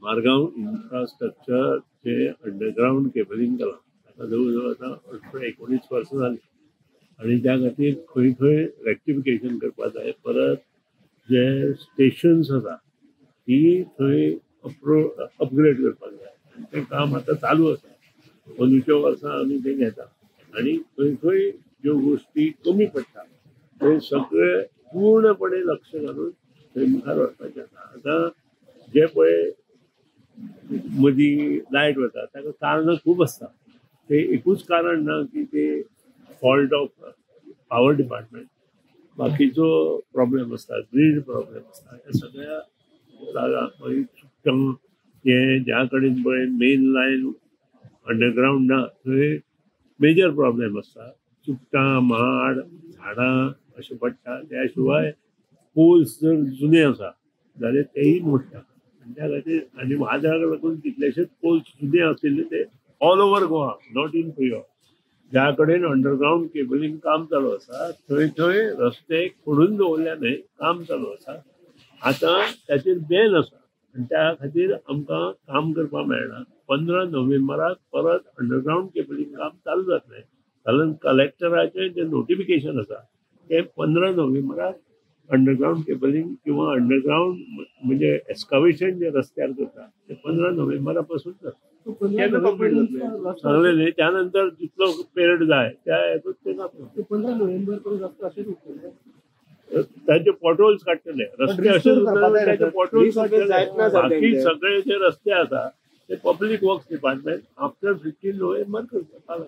Margao infrastructure underground cabling केलां ताका जवळ जवळ आतां 18-19 वर्सां जालीं आनी त्या खातीर खंय खंय रेक्टिफिकेशन करपाक जाय. परत जे स्टेशन्स आसा ती थंय अपग्रेड करपाक जाय आनी तें काम आतां चालू आसा. अंदूच्या वर्सा आमी तें घेता आनी खंय खंय ज्यो गोश्टी कमी पडटा ते सगळे पूर्णपणे लक्ष घालून थंय मुखार व्हरपाचें आसा. आतां जे पळय मदीं लायट वता ताका कारणां खूब आसता. ते एकूच कारण ना की ते फॉल्ट ऑफ पावर डिपार्टमेंट, बाकीचो प्रॉब्लेम आसता, ग्रीड प्रॉब्लेम आसता. ह्या सगळ्या जागा मागीर चुट्टां हे ज्या कडेन पळय मेन लायन अंडरग्रावंड ना थंय मेजर प्रॉब्लेम आसता. चुट्टां, माड, झाडां अशें पडटा. त्या शिवाय पोल्स जर जुने आसा जाल्यार तेय मोडटा आनी त्या खातीर आनी वादळाक लागून कितलेशेच पोल्स जुने आशिल्ले ते all over Goa, not in Prioz, ज्या कडेन अंडरग्रावंड केबलिंग काम चालू आसा थंय थंय रस्ते खोडून दवरल्या न्हय, काम चालू आसा. आतां ताचेर बॅन आसा आनी त्या खातीर आमकां काम करपाक मेळना. 15 नोव्हेंबराक परत अंडरग्रावंड केबलिंग काम चालू जातलें, कारण कलेक्टराचें जें नोटिफिकेशन आसा तें 15 नोव्हेंबराक अंडरग्रावंड केबलिंग किंवा अंडरग्रावंड म्हणजे एस्कावेशन जे रस्त्यार करता ते 15 नोव्हेंबरा पासून जाता. सांगलें न्ही, त्यानंतर जितलो पिरियड जाय त्या हेतून ते जाता. 15 नोव्हेंबर पर्यंत रस्तो अशेच उरतले, ताचे पोटहोल्स काडटले, रस्ते अशेच उरतले, ताचे पोटहोल्स काडटले. बाकी सगळे जे रस्ते आसा ते public works department after 15 November करता.